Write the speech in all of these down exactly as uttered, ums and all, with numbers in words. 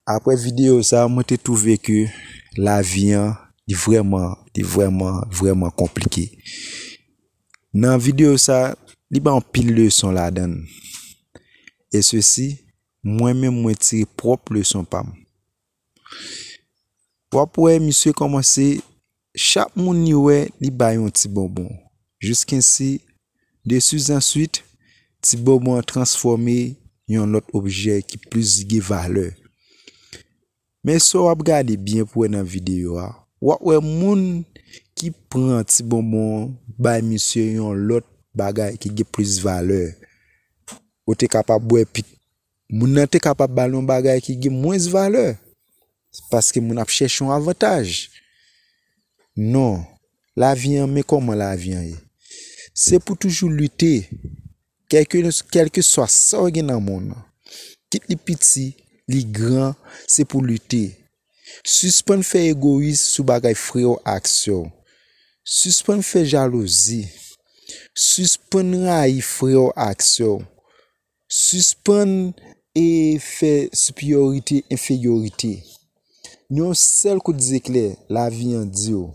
Apre videyo sa, mwen te twouve ke lavi an, li vrèman, li vrèman, vrèman konplike. Nan videyo sa, li ba anpil leson ladan l. E sesi, mwen menm mwen tire pwòp leson pa m. W ap wè misye kòmanse, chak moun li wè, li ba yon ti bonbon. Jiskensi, de suite en suite, ti bonbon an transfòme yon lòt objè ki plis gen valè. Men sa w ap gade byen pou wè nan videyo a, w ap wè moun ki pran ti bonbon an bay misye yon lòt bagay ki gen plis valè. Ou te kapab wè pi, moun nan te kapab ba l yon bagay ki gen mwens valè. Paske moun ap chèche yon avantaj. Non, lavi an, men kòman lavi an ye. Se pou toujou lite, kèlke, kèlkeswa sa w gen nan mond nan. Kit li piti, li gran, se pou lite. Sispann fè egoyis sou bagay frè w ak sè w. Sispann fè jalouzi. Sispann rayi frè w ak sè w. Sispann e fè siperyorite, enferyorite. Yon sèl kout zeklè, lavi an di w.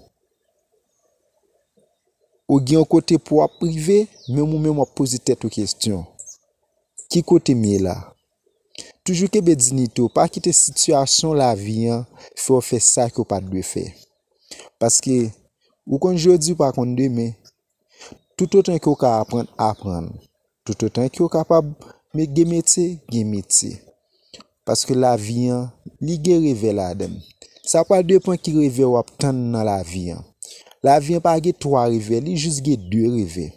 Ou gen yon kote pou w ap rive, menm ou menm w ap poze tèt ou kesyon. Ki kote m ye la? Toujou kenbe diyite w, pa kite sitiyasyon lavi an fè w fè sa ke w pa t dwe fè. Paske ou konn jodi, ou pa konn demen. Toutotan ke w ka aprann, aprann. Toutotan ke w kapab me-, gen metye, gen metye. Paske lavi an, li gen revè ladan l. Sa pral depann ki revè w ap tann nan lavi an. Lavi an pa gen twa revè, li jis gen de revè.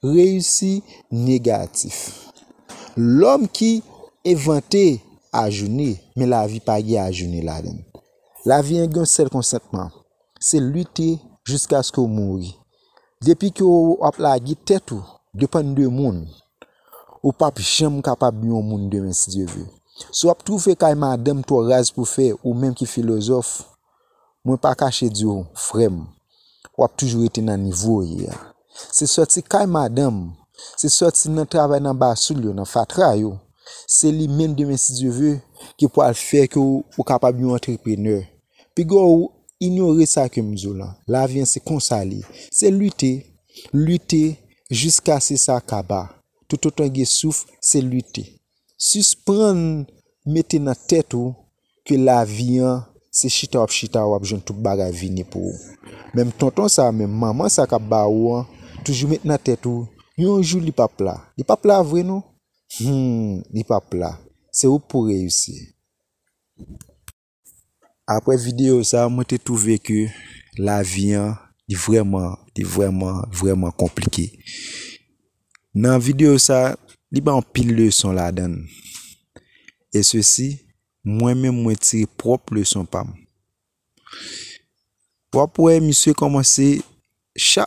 Reyisi, negatif. Lòm ki envante ajoune, men lavi pa gen ajoune ladan l. Lavi an gen yon sèl konsantman, se lite jiskaske w mouri. Depi ke w ap lage tèt ou depann de moun, ou p ap janm kapab yon moun demen, si Dye vle. Si w ap twouve kay madanm twò raz pou fè, ou menm ki filozòf, mwen pa kache di w, frè m, w ap toujou rete nan nivo w ye a. Se sòti kay madanm, se sòti nan travay nan basoul yo, nan fatra yo, se li menm demen, si Dye vle, ki pral fè ke w, ou kapab yon antreprenè. Piga w inyore sa ke m di w lan. Lavi an se konsa li ye. Se lite, lite jiskaske sa kaba. Toutotan gen souf, se lite. Sispann mete nan tèt ou ke lavi an se chita w ap chita, w ap jwenn tout bagay vini pou ou. Menm tonton sa, menm manman sa k ap ba ou an, toujou met nan tèt ou, yon jou li p ap la. Li p ap la vre non. Hmm, li p ap la. Se ou k pou reyisi. Apre videyo sa, mwen te twouve ke lavi an, li vrèman, li vrèman, vrèman konplike. Nan videyo sa, li ba anpil leson ladan l. E sesi, mwen menm mwen tire pwòp leson pa m. W ap wè misye kòmanse, chak